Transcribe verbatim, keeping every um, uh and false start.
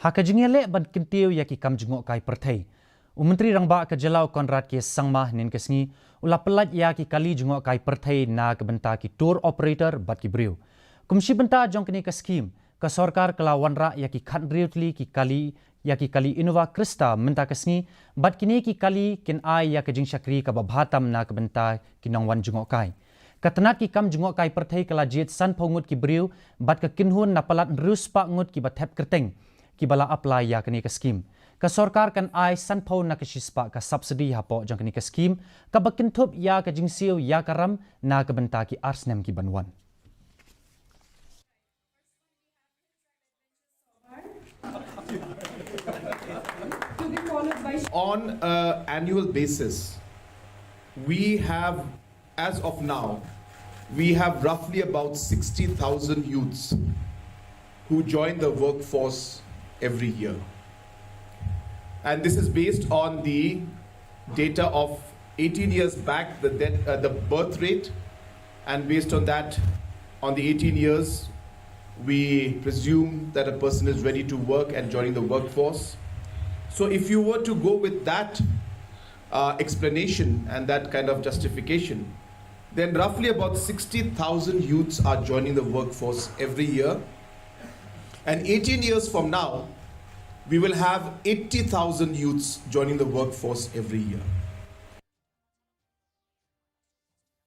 Ha ka jingïaleh ban kyntiew ïa ki kam jngohkai pyrthei, u Myntri Rangbah ka jylla u Conrad K Sangma hynnin ka sngi u la pyllait ïa ki kali jngohkai pyrthei na ka bynta ki tour operator bad ki briew. Kum shi bynta jong kane ka skhim, ka sorkar ka la wanrah ïa ki khathynriew tylli ki kali, ïa ki kali Innova Crysta mynta ka sngi, bad kine ki kali kin ai ïa ka jingshakri kaba bha tam na ka bynta ki nongwan jngohkai. Ka tnat ki kam jngohkai pyrthei ka la jied sanphew ngut ki briew bad ka kynhun na palat hynriew spah ngut kiba thep kyrteng, kiba la apply ïa kane ka skhim. Ka sorkar kan ai sanphew na ka shispah ka subsidy hapoh jong kane ka skhim, kaba kynthup ïa ka jingsiew ïa ka ram na ka bynta ki ar snem ki ban wan. On an annual basis, we have, as of now, we have roughly about sixty thousand youths who join the workforce every year. And this is based on the data of eighteen years back, the, death, uh, the birth rate, and based on that, on the eighteen years, we presume that a person is ready to work and joining the workforce. So if you were to go with that uh, explanation and that kind of justification, then roughly about sixty thousand youths are joining the workforce every year. And eighteen years from now, we will have eighty thousand youths joining the workforce every year.